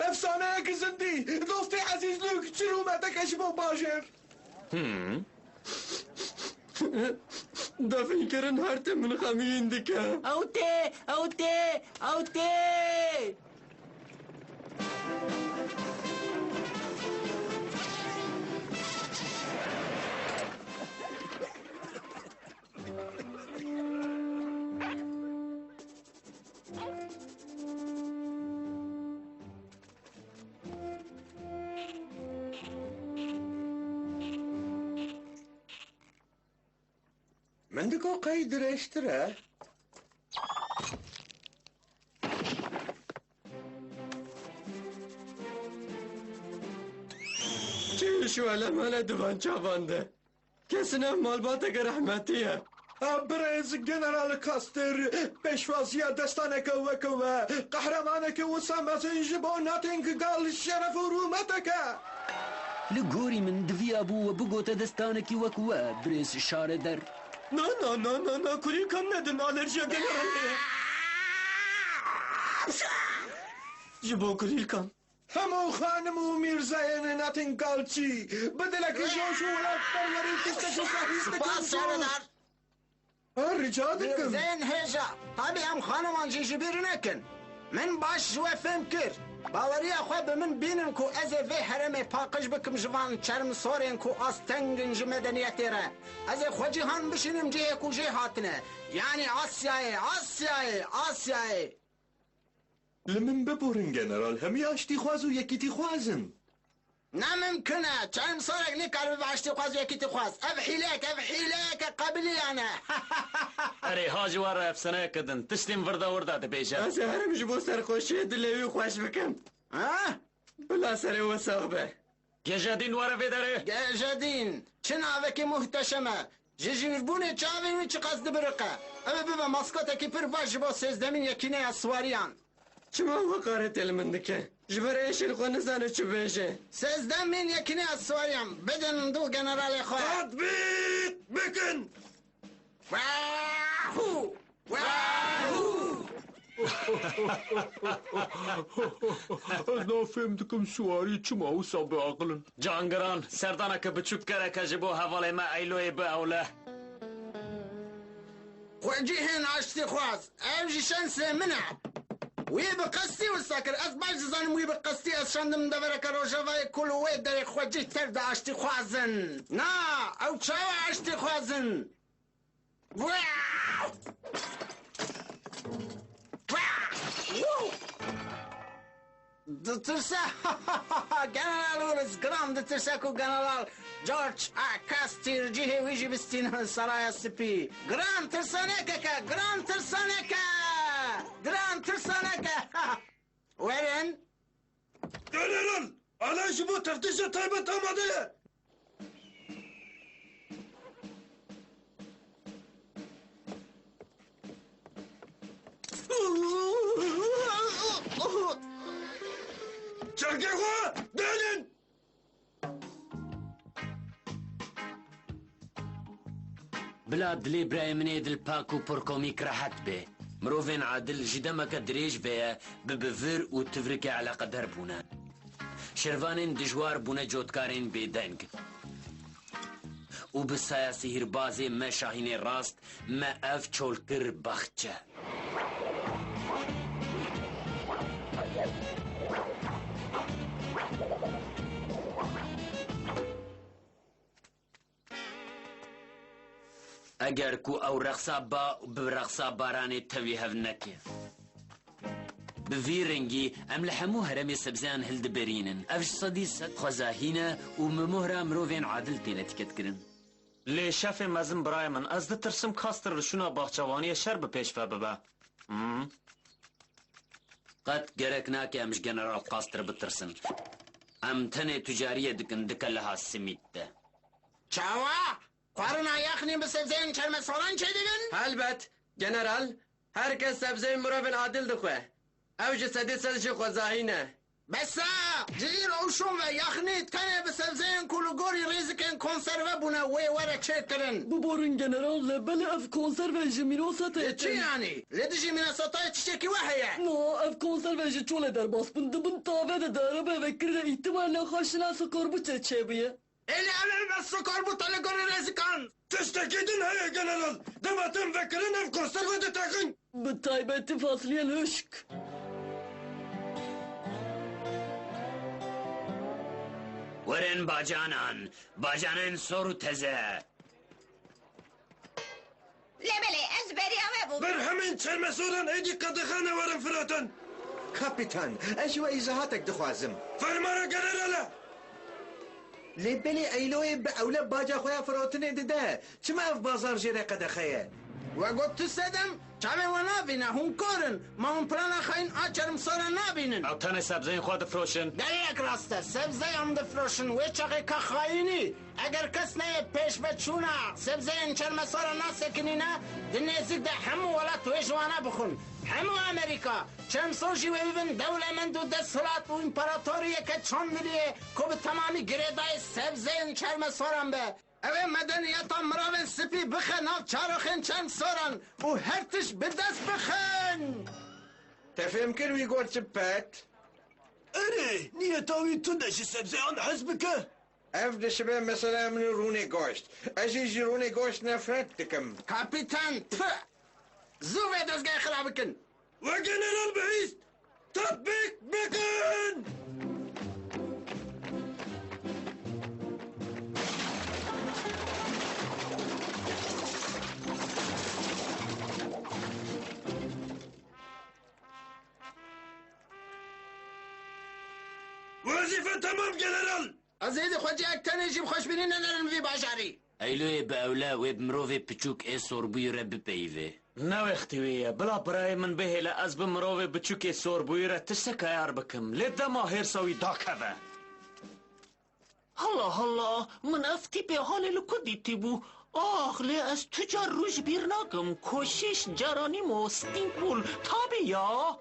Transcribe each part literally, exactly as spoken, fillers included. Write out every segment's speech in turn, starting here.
Efsaneyek zindî, dostê ezîz Lûk çi rûmeteke ji bo bajêr. Hmm. Definkirin her tim min xemîn dike. Ew tê, ew tê, ew tê! Min digo qey dirêjtir e. Çi îş wele mele di van çavan de? Kesin ev malbateke rehmetî ye. A birêz General Kastir, pêşwaziya destaneke wek we, qehremaneke wisa mezin ji bo Nottinghal şeref û rûmeteke. Li gorî min diviya bû we bigote destanekî wek we, birêz şareder. Na, na, na, na, na, kurîkan nedin alerjiya generalê. Ji bo kurîkan. Hemû xanim û mîrzeyên Nottinghalçî, bi dilekî joş û welatperwerî tiştekî sehîs dikin. Spas, şareder. Ha, rica dikim. Mîrzeyên hêja, tabî em xaniman jî ji bîr nekin. Min baş ji we fêm kir. Baweriya xwe bi min bînin ku ez ê vê herêmê paqij bikim ji van çermsorên ku asteng in ji medeniyetê re. Ez ê xwe cîhan bişînim cihê ku jê hatine. Yanî Asyayê, Asyayê, Asyayê. Li min biborin general, hemî aştîxwaz û yekîtîxwaz in. Ne mimkin e. Çermsorek nikare bibe aştîxwaz û yekîtîxwaz. Ev hîleyek, ev hîleyeke qebilîyan e. Erê, ha ji we re efsaneyeke din. Tiştên virda wirda dibêje. Ez ê herim ji bo serxweşiyê dilê wî xweş bikim. Ha? Bila serê we sax be. Gejedîn were vê derê. Gejedîn, çi navekî muhteşem e. Ji jîrbûnê çavên wî çiqas dibiriqe. Ew ê bibe maskotekî pir baş ji bo sêzdemîn yekîneya siwariyan. Çima weqaretê li min dike? Ji ber êşên xwe nizane çi bêje. Sêzdemîn yekîneya siwariyan, bidin dû generalê xwe. Tatbîq bikin! Wahû! Wahû! Ez nafêm dikim siwarî çima wisa biaqil in. Cangiran, serdaneke biçûk gereke ji bo hevalê me Eyloyê biewle. Xwecihên aştîxwaz, ev jî şensê min e. Wî bi qestî wisa kir. Ez baş dizanim wî bi qestî ez şandim devereke rojavayê ku li wê derê xwecih tev de aştîxwaz in. Na, ew çawa aştîxwaz in? Ditirse. General Willis, giran ditirse ku General George A. Castir cihê wî jî bistînin Saraya Spî. Giran tirsanekek e, giran tirsaneke! Giran tirsaneke! Werin. General, alan ji bo teftişa taybet amade ye. Çekê xwe dênin! Bila dilê birayê min ê dilpak û purkomîk rehet be. Mirovên adil ji demeke dirêj ve ye bi bivir û tivrikê eleqedar bûne. Şervanên dijwar bûne cotkarên bêdeng. Û bi saya sihîrbazê me şahînê rast, me ev çol kir baxçe. Eger ku ew rexsa ba û bi rexsa baranê tevî hev neke. Bi vî rengî em li hemû herêmê sebzeyan hildiberînin. Ev ji sedî sed xwezahî ne û bi mohra mirovên adil têne tîketkirin. Lê şefê mezin birayê min, ez ditirsim Kastir li şûna baxçevaniyê şer bi pêş ve bibe. Hmm. Qet gerek nake em ji General Kastir bitirsin. Em tenê tucariyê dikin di keleha simît de. Çawa? Xwarina yaxnî bi sebzeyên çermesoran çêdibin? Helbet, General, her kes sebzeyên mirovên adil dixwe. Ew ji sedî sed jî xwezahî ne. Bes e! Ji îro û şûn ve yaxnî tenê bi sebzeyên ku li gorî rîzikên konserve bûne wê were çêkirin. Biborin general, lê belê ev konserve ji mîrosa te Lê çi tên. Yanî? Lê dijî Minnesotayê tiştekî we heye? No, ev konserve ji çolê derbas bûn. Di bin tavê de di erebe vekirine îhtimal ne xwe şina sikorbuçê çêbûye. Ê lê ev ê me sikorbuta li gorî rêzikan. Tiştekî din heye general. Dema tên vekirin ev konserve diteqin. Bi taybetî fasliyên hişk. Werin bacanan, bacanên sor û teze. Lê belê, ez beriya we bûm. Berhemên çermesoran êdî qedexan e werin firotin. Kapitan, ez ji we îzahatek dixwazim. Fermana general e. Lê belê Eyloyê bi ewle baca xwe ya firotinê dide. Çima ev bazar jê re qedexe ye? We got tu sedem, çavên we nabîne, hûn kor in. Ma hûn plana xayîn a çermsoran nabînin? Ew tenê sebzeyên xwe difroşin. Gelek rast e, sebzeyan difroşin, wê çaxê ka xayînî. Eger kes neyê pêşveçûna sebzeyên çermesoran nasekinîne, di nêzîk de hemû welat wê ji wana bixwin. Hemû Amerîka, çermsor jî wê bibin dewlemend û desthilat û împaratoriyeke çandiliyê ku bi temamî girêdayî sebzeyên çermesoran be. Ew ê medeniyeta mirovên spî bixe nav çaroxên çermsoran û her tişt bi dest bixin. Te fêm kir wî got çi pet? Erê, niyeta wî tund e ji sebzeyan hez bike. Ev dişibe meseleya min û rûnê goşt. Ez jî ji rûnê goşt nefret dikim. Kapîtan, tfu! Zû vê dezgehê xira bikin. We general bihîst! Tatbîk bikin! Wezîfe temam general! Ez êdî xwe cihek tenê jî bi xweşbînî nenerim vî bajarî. Eyloyê bi ewle wê bi mirovê piçûk ê sorbûyî re bipeyivê. Ne wextî wê ye. Bila birayê min bihêle ez bi mirovê biçûkê sorbûyî re tiştek heyar bikim. Lê dema hêrsa wî dakeve. Hala hala, min ev tîpê halê li ku dîtîbû? Ax, lê ez tu car rû ji bîr nakim. Koşiş, Geronimo, Stinkbul, tabî ya.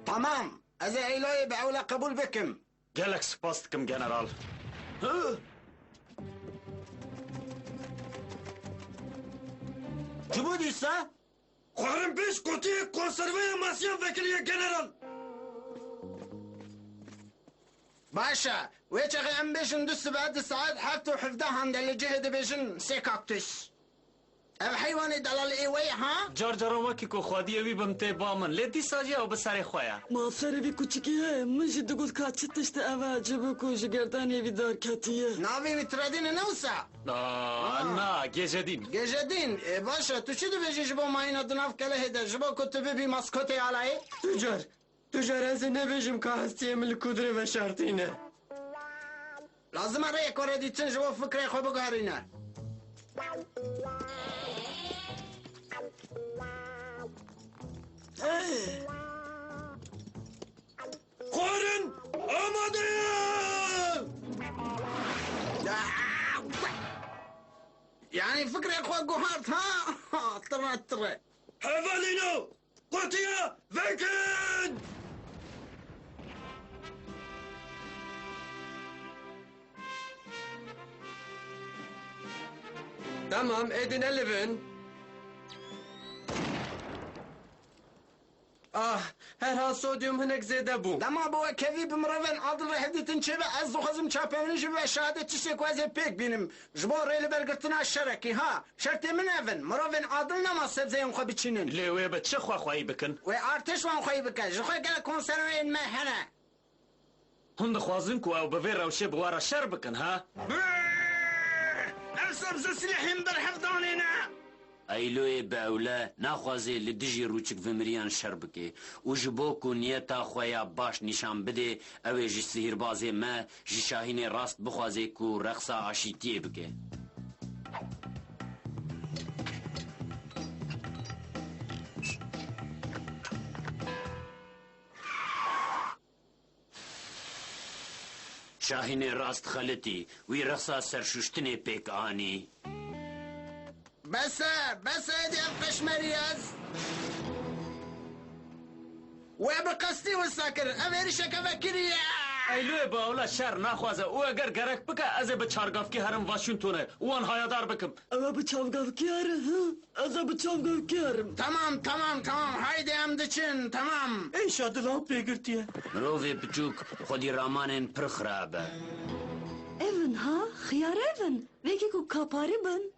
Tamam, ez ê Eyloyê bi ewle qebûl bikim. Gelek spas dikim, general. Hı? Çi bû dîsa? Xwarin pêş qutiyek konserveya masiyan vekiriye, general. Baş e, wê çaxê em bêjin du sibe di saet heft û hevdehan de li cihê dibêjin sê kaktûs. Ev heywanê delalê wê ye, ha? Car caran wekî ku xwediyê wî bim tê ba min, lê dîsa jî ew bi serê xwe ye. Ma serê vî kuçikî heye, min jî digot ka çi tişt e ev e, ecêb e ku ji gerdanê vî derketiye. Navê wî Tredîn e, ne wisa? Aa, Ha. na, Gêjedîn. Gêjedîn, e, baş e, tu çi dibêjî ji bo mayîna di nav kelehê de, ji bo ku tu bibî maskotê alayê? Tucar, Tucar, ez ê nebêjim ka hestiyê min li ku dirê veşartîne. Lazim e rêyek were dîtin ji bo fikrê xwe biguherîne. Xwarin amade ye! Yanî fikrê xwe guhart ha? Tire tire. Hevalîno! Qutiya vekin! Tamam, êdî nelivin. Ah, herhal sodyum hinek zêde bû. Dema bi wekevî bi mirovên adil re hevdîtin çêbe, ez dixwazim çapemenî jî bibe şahidê tiştê ku ez ê pêk bînim. Ji bo rêlibergirtina şerekî, ha. Şertê min ev in, mirovên adil nema sebzeyên xwe biçînin. Lê wê bi çi xwe xweyî bikin? Wê artêş wan xweyî bike, ji xwe gelek konserveyên me hene. Hûn dixwazin ku ew bi vê rewşê bi we re şer bikin, ha? Ev sebze silehên berhevdanê ne. Eyloyê bi ewle naxwaze li dijî rûçikvimiriyan şer bike û ji bo ku niyeta xwe ya baş nîşan bide, ew ê ji sihîrbazê me, ji Şahînê Rast bixwaze ku reqsa aşîtiyê bike. Şahînê Rast xelitî, wî reqsa serşuştinê pêk anî. Bes e, bes e, êdî ev qeşmerî ez. We bi qestî wisa kir. Ev êrişeke vekirî ye. Eyloyê bi ewla şer naxwaze û eger gerek bike, ez ê bi çargavkî herim Washingtonê û wan hayadar bikim. Ew ê bi çavgavkî herin, hi? Ez ê bi çavgavkî herim. Tamam, tamam, tamam. Haydi em diçin, tamam. Êşa dila pê girtiye. Mirovê piçûk, xwedî ramanên pir xirab e. Evin ha, xiyar evin. Vêkê ku kaparî bin.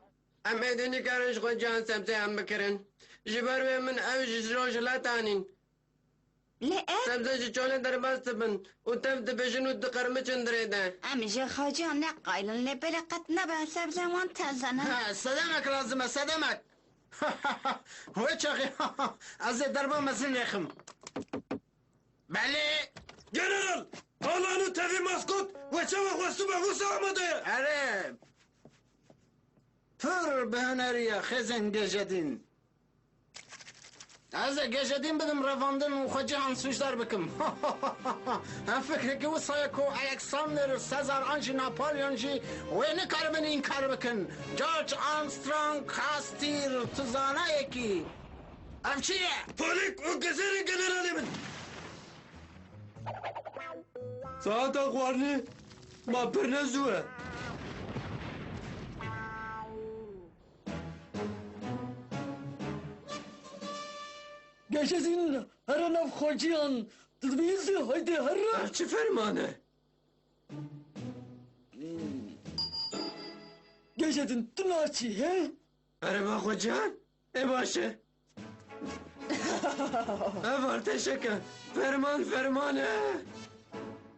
Em êdî nikarin ji xwe cihan sebzeyan bikirin. Ji ber wê min ew ji rojhilat anîn. Lê ev Sebze ji çolê derbas dibin û tev dibêjin û diqermiçin dirê de. Em ji xwe cihan ne qayil in, lê belê qet nebe sebze wan teze ne. Ha, sedemek lazim e, sedemek. Wê çaxê ez ê derba mezin rêxim. Belê. General! Alan û tevî maskot we çawa xwestibû wisa amade ye? Erê. Pir bi hunerî ye, xêzên Gejedîn. Ez ê Gejedîn bidim revandin û xwe cihan sûcdar bikim. Ev fikrekî wisa ye ku Alexander, Sezar an jî Napolyon jî wê nikaribin înkar bikin. George Armstrong Kastîr, tu zanayekî. Ev çi ye? Polîk û gezêrên generalê min. Saeta xwarinê ma pir ne zû e. Geşesin here nav xweciyan. Tu dibihîzî, haydi here. Ev çi ferman e? Geşesin tu naçî, he? Erê, ma xweciyan? Ê baş e. Ev artêşek e. Ferman, ferman e.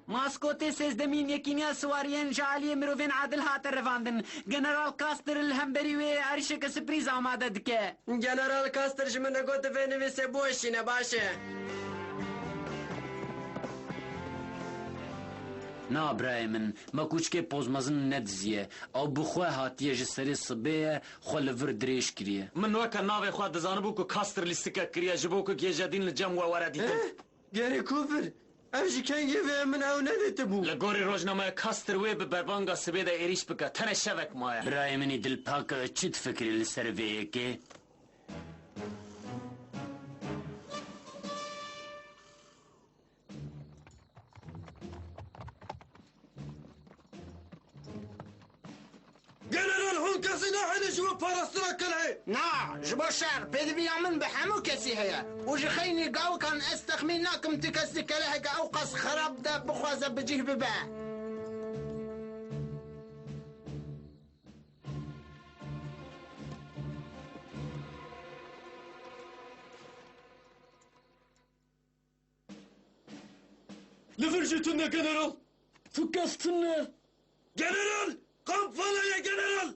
Maskotê sêzdemîn Yekîniya Siwariyên ji aliyê mirovên adil hate revandin. General Custer li hemberî wê êrişeke sürprîz amade dike. General Custer ji min re got, divê nivîsê biweşîne, baş e. Na birayê min, me kûçikê pozmezin nediziye. Ew bi xwe hatiye, ji serê sibê ye, xwe li vir dirêj kiriye. Min weke navê xwe dizanibû ku Custer lîstikek kiriye ji bo ku Gejedîn li cem we were dîtin. Eh? Gerê kufir, ev ji kengê ve min ew nedîtibû. Li gorî rojnameya Custer wê bi berbanga sibê de êrîş bike. Tenê şevek maye. Birayê min î dilpak, çi difikirî li ser vê yekê? General, hûn kesî nahêlin ji bo parastina kelehê? Na, ji bo şer, pêdiviya min bi hemû kesî heye. Û ji xeynî gawikan ez texmîn nakim tu kes di keleheke ew qas xerab de bixwaze bi cih bibe. Li vir jî tune, general. Tu kes tune. General! Kamp vala ye, general!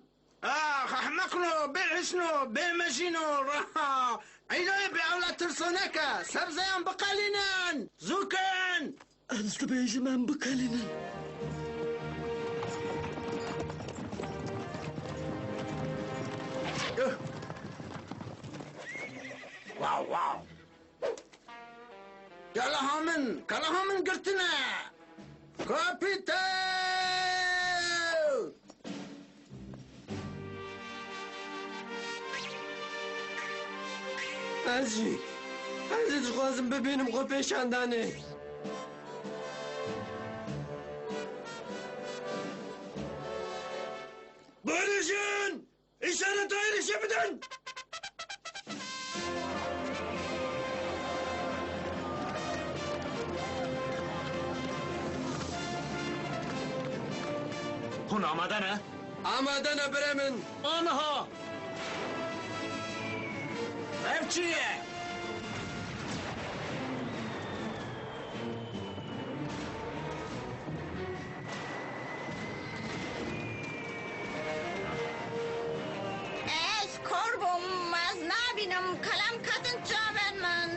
Ah, ehmeqno, bêhişno, bêmejîno, raha. Eyloyê bê ewla tirsonek e. Sebzeyan biqelînin. Zû kin! Ez dibêjim em biqelînin. Wow, wow. Keleha min, keleha min girtine! Kapîte! Ez jî, ez jî dixwazim bibînim xwe pêşandanê. Bêrijin! Îşareta êrişê bidin! Hûn amade ne? Amade ne, birê min. Aniha! Ev çi ye? Ez kor bûm, ez nabînim, kelem ketin çavên min.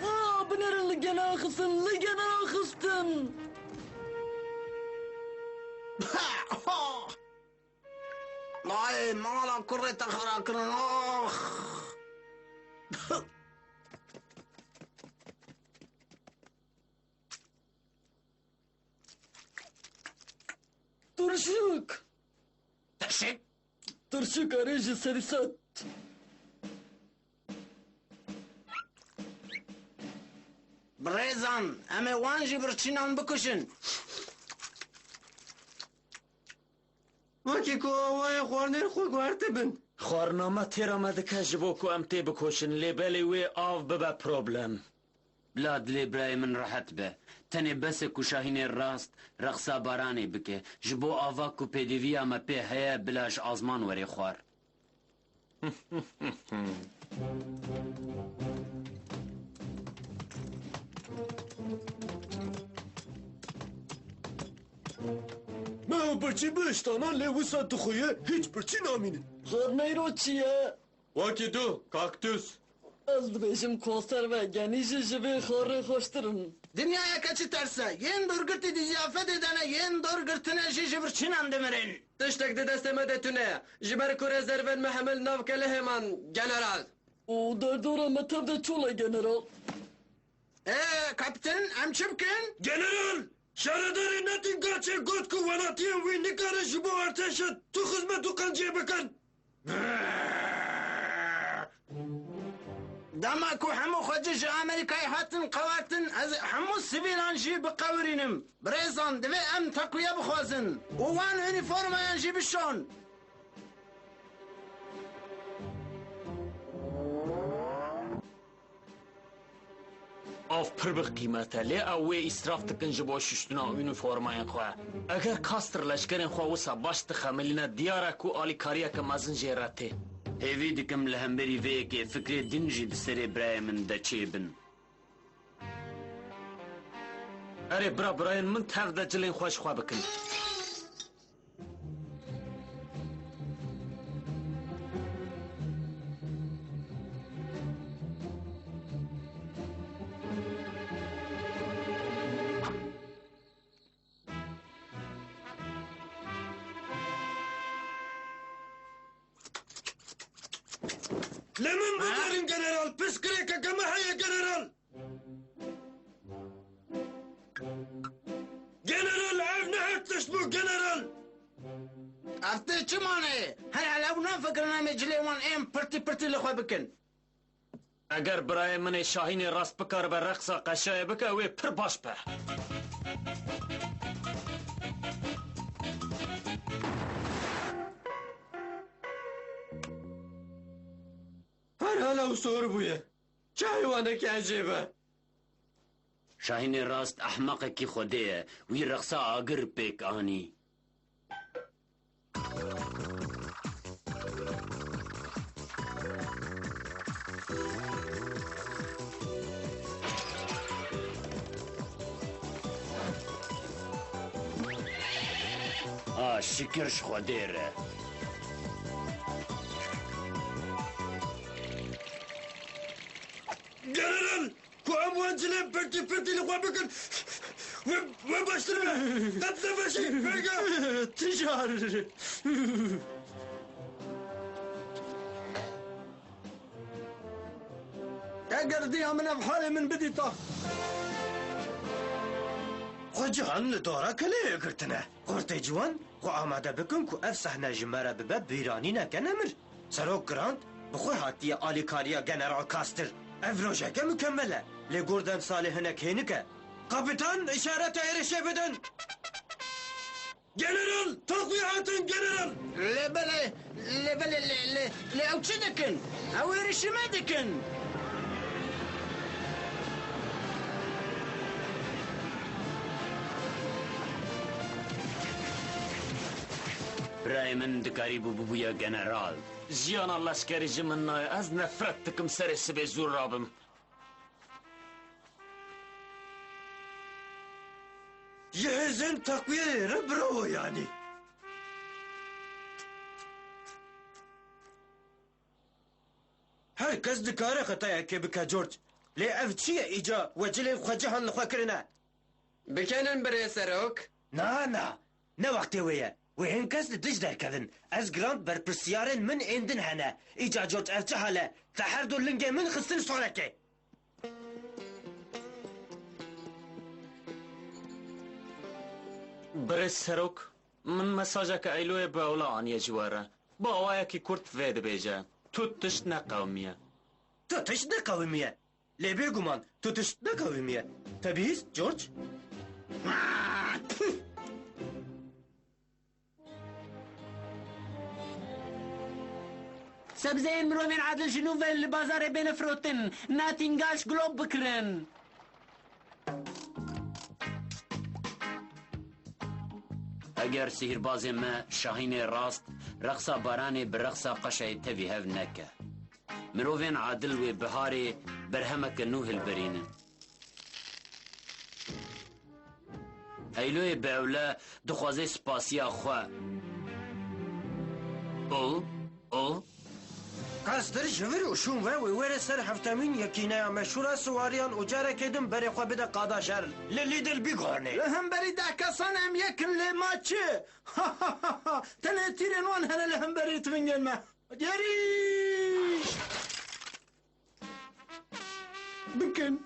Aa, binêrin, li gena xistin, li gena xistin. Nayê mala kurê te xera kirin, ax! Turşik! Tirşik? Turşik, erê, ji serî set. Birêzan, em ê wan jî birçînan bikuşin. Wekî ku awayê xwarinên xwe guhertibin. Xwarina me têra me dike ji bo ku em tê bikoşin, lê belê wê av bibe problem. Bila dilê birayê min rehet be. Tenê bes e ku Şahînê Rast reqsa baranê bike. Ji bo ava ku pêdiviya me pê heye, bila ji azman were xwar. Me ew birçî bihiştana, lê wisa dixuye hîç birçî namîne. Xwar neyro çi ye? Wekî tu, kaktûs. Ez dibêjim konserve genî jî ji vê xwarê xweştir in. Dinyayeke çi ters e. Yên dorgirtî di ziyafetê de ne, yên dorgirtine jî ji birçînan dimirin. Tiştek di destê me de tune ye. Ji ber ku rezervên me hemil nav kelehê man, general. Û derdora me tev de çol e, general. Ê, kaptan, em çi bikin? General! Şaredarê Nottinghamê got ku welatiyên wî nikarin ji bo artêşa tu xizmet û qenciyê bikin. Dema ku hemû xwecî ji Amerîkayê hatin qewertin, ez ê hemû sivîlan jî biqewirînim. Birêzan, divê em teqwiye bixwazin û wan unîformayan jî bişon. Av pir bi qîmet e, lê ew wê îsraf dikin ji bo şuştina unîformayên xwe. Eger Kastr leşkerên xwe wisa baş dixemilîne, diyar e ku alîkariyeke mezin jê re tê. Hêvî dikim li hemberî vê yekê fikrê din jî di serê birayê min de çêbin. Erê bira, birayên min tev de cilên xwe ji xwe bikin. Li min bigerin, general! Pirsgirêkeke me heye, general! General, ev ne her tişt bû, general! Ev tişt çi mane? Her helew nafikirin em ê cilê wan ên pirtî pirtî li xwe bikin. Eger birayê min ê Şahînê Rast bikaribe reqsa qeşayê bike, wê pir baş be. Her helew sor bûye. Çi heywanekî ecêb e! Şahînê Rast ehmeqekî xwedê ye. Wî reqsa agir pêk anî. A, şikir ji Xwedê re. General! Ku em wan cilên pirtî pirtî li xwe bikin, wê, wê baştir be. Qet nefesî, vêga. Tijar. Eger diya min ev halê min bidîta. Xwe cihan li dora kelê girtine. Xortê ciwan, xwe amade bikin ku ev sehne ji me re bibe bîranîneke nemir. Serok Grant bi xwe hatiye alîkariya General Custer. Ev rojeke mukemel e, lê Gordon Salê hinek hênik e. Kapitan, îşareta êrişê bidin! General, taxuye hatin, General! Lê belê, lê belê, lê, lê, lê ew çi dikin? Ew êrişî me dikin. Birayê min dikarîbû bibûya general. Jiyana leşkerî ji min nayê. Ez nefret dikim serê sibê zû rabim. Ji hêzên teqwiyeyê re birawo yanî. Her kes dikare xetayekê bike, George. Lê ev çi ye îca we cilên xwe cihan li xwe kirine? Bikenin birê serok. Na, na. Ne wextê wê ye. Wê hin kes li dij derkevin. Ez Grant berpirsiyarên min ên din hene. Îca George ev çi hal e? Te her du lingê min xistin sorekê. Birêz serok, min mesajeke Eyloyê bi ewla aniye ji we re. Bi awayekî kurt vê dibêje, tu tişt neqewimiye. Tu tişt neqewimiye. Lê bêguman tu tişt nekewimiye. Te bihîst, George? Sebzeyên mirovên adil ji nû ve li bazarê bêne firotin. Natingaş glob bikirin. Eger sihîrbazê me Şahînê rast, reqsa baranê bi reqsa qeşayê tevî hev neke. Mirovên adil wê biharê berhemeke nû hilberînin. Heyloyê bi ewle dixwaze spasiya xwe. Û, û Qestir ji vir û şûn ve wê were ser heftemîn yekîneya meşhûr a siwariyan û carekê din berê xwe bide qada şer li Lidl biguherîne. Li hemberî deh kesan em yek in, lê ma çi? Tenê tîrên wan hene li hemberî tivingên me. Gerîş! Bikin.